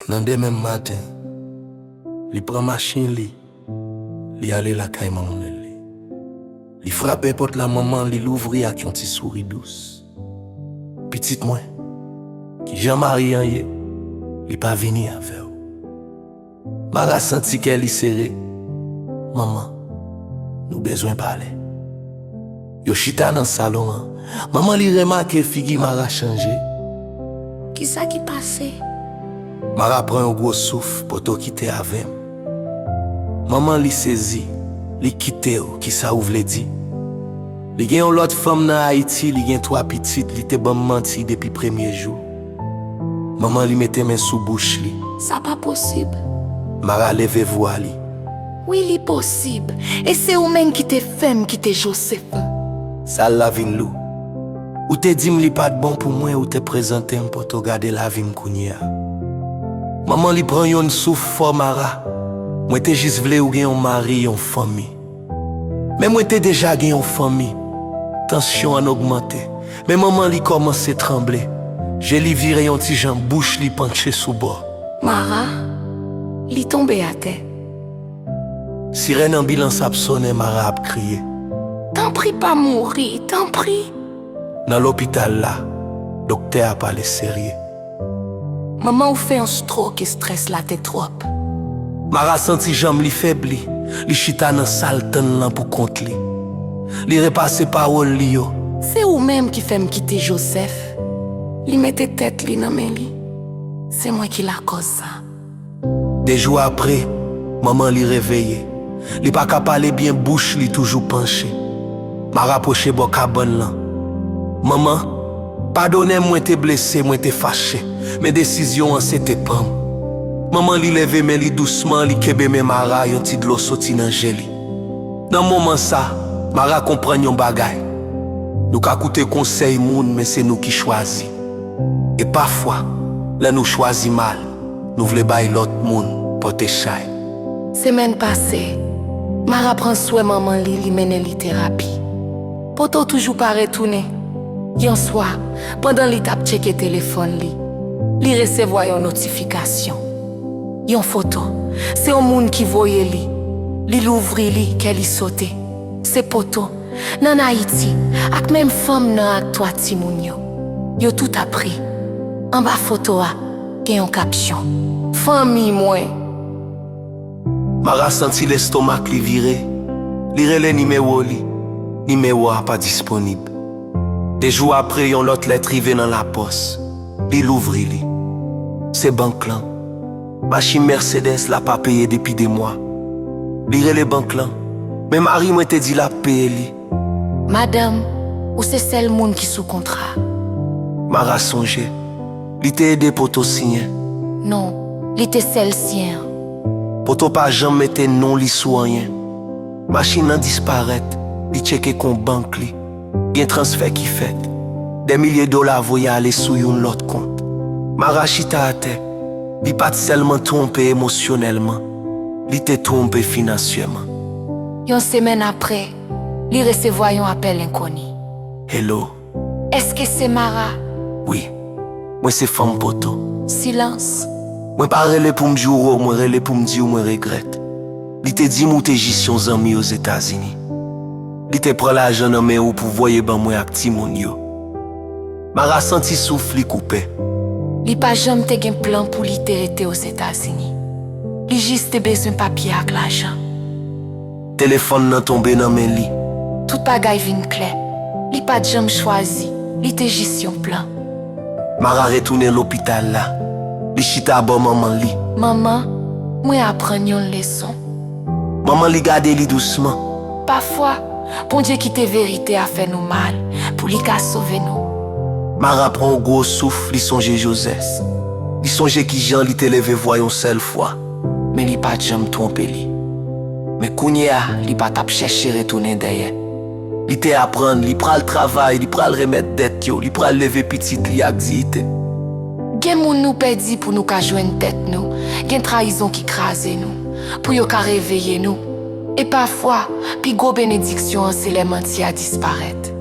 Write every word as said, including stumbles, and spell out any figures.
Nan demen maten, li pran machin li, li ale lakay manmèl li. Li frape pòt la, manman li louvri ak yon ti souri dous. "Pitit mwen, kijan mari an ye? Li pa vini avè w?" Mara santi kè li sere. "Manman, nou bezwen pale." Yo chita nan salon an. Manman li remake figi Mara chanje. "Kisa ki pase?" Mara pran yon gwo souf. "Poto kite avè m." Manman li sezi. "Li kite w, kisa ou vle di?" "Li gen yon lòt fanm nan Ayiti, li gen twa pitit, li te ban m manti depi premye jou." Manman li mete men sou bouch li. "Sa pa posib." Mara leve vwa li. "Wi, li posib. E se ou menm ki te fè m kite Joseph." "Sal la vin lou. Ou te di m li pa t bon pou mwen, ou te prezante m Poto, gade lavi m kounye a." Manman li pran yon souf fò. "Mara, mwen te jis vle ou gen yon mari, yon fanmi. Men mwen te deja gen yon fanmi." Tansyon an ogmante, men manman li kòmanse tranble. Je li vire yon ti jan, bouch li panche sou bò. "Mara." Li tonbe atè. Sirèn anbilans ap sonnen, Mara ap kriye. "Tanpri, pa mouri, tanpri." Nan lopital la, doktè a pale serye. "Manman w fè yon stroke, estrès la te twòp." Mara santi janm li febli. Li chita nan sal tann lan pou kont li. Li repase pawòl li yo. "Se ou menm ki fè m kite Joseph. Li mete tèt li nan men li. Se mwen ki lakòz sa." De jou apre, manman li reveye. Li pa ka pale byen, bouch li toujou panche. Mara pwoche bò kabann lan. "Manman, padone m, mwen te blese, mwen te fache, men desizyon an se te pa m." Manman li leve men li dousman, li kenbe men Mara, yon ti dlo soti nan je li. Nan moman sa, Mara konprann yon bagay. Nou ka koute konsèy moun, men se nou ki chwazi. E pafwa, lè nou chwazi mal, nou vle bay lòt moun pote chay. Semèn pase, Mara pran swen manman li, li mennen li terapi. Poto toujou pa retounen. Yon swa, pandan li t ap tcheke telefòn li, li resevwa yon notifikasyon. Yon foto. Se yon moun ki voye li. Li louvri li, kè li sote. Se Poto, nan Ayiti, ak menm fanm nan ak twa timoun yo. Yo tout ap ri. Anba foto a, gen yon kapsyon: "Fanmi mwen." Mara santi lestomak li vire. Li rele nimewo li. Nimewo a pa disponib. De jou apre, yon lòt lèt rive nan lapòs. Li louvri li. Se bank lan. Machin Mercedes la pa peye depi de mwa. Li rele bank lan. "Men mari mwen te di l ap peye li." "Madanm, ou se sèl moun ki sou kontra." Mara sonje. Li te ede Poto siyen. Non, li te sèl siyen an. Poto pa janm mete non li sou anyen. Machin nan disparèt, li tcheke kont bank li. Gen transfè ki fèt. Dè milye dola voye ale sou youn lòt kont. Mara chita atè. Li pa t sèlman twonpe emosyonèlman, li te twonpe finansyèman. Yon semèn apre, li resevwa yon apèl enkoni. "Hello." "Èske se Mara?" "Wi, mwen se fanm Poto." Silans. "Mwen pa rele pou m di w wo, mwen rele pou m di w mwen regrèt. Li te di m ou te jis yon zanmi Ozetazini. Li te pran lajan nan men ou pou voye ban mwen ak timoun yo." Mara santi souf li koupe. Li pa janm te gen plan pou li te rete Ozetazini. Li jis te bezwen papye ak lajan. Telefòn nan tonbe nan men li. Tout bagay vin klè. Li pa t janm chwazi, li te jis yon plan. Mara retounen lopital la. Li chita bò manman li. "Manman, mwen aprann yon leson." Manman li gade li dousman. "Pafwa, Bondye kite verite a fè nou mal pou li ka sove nou." Mara pran yon gwo souf, li sonje Joseph. Li sonje kijan li te leve vwa yon sèl fwa, men li pa t janm twonpe li. Men kounye a, li pa t ap chèche retounen dèyè. Li te aprann, li pral travay, li pral remèt dèt yo, li pral leve pitit li ak diyite. Gen moun nou pèdi pou nou ka jwenn tèt nou, gen trayizon ki kraze nou, pou yo ka reveye nou. E pafwa, pi gwo benediksyon an se lè manti a disparèt.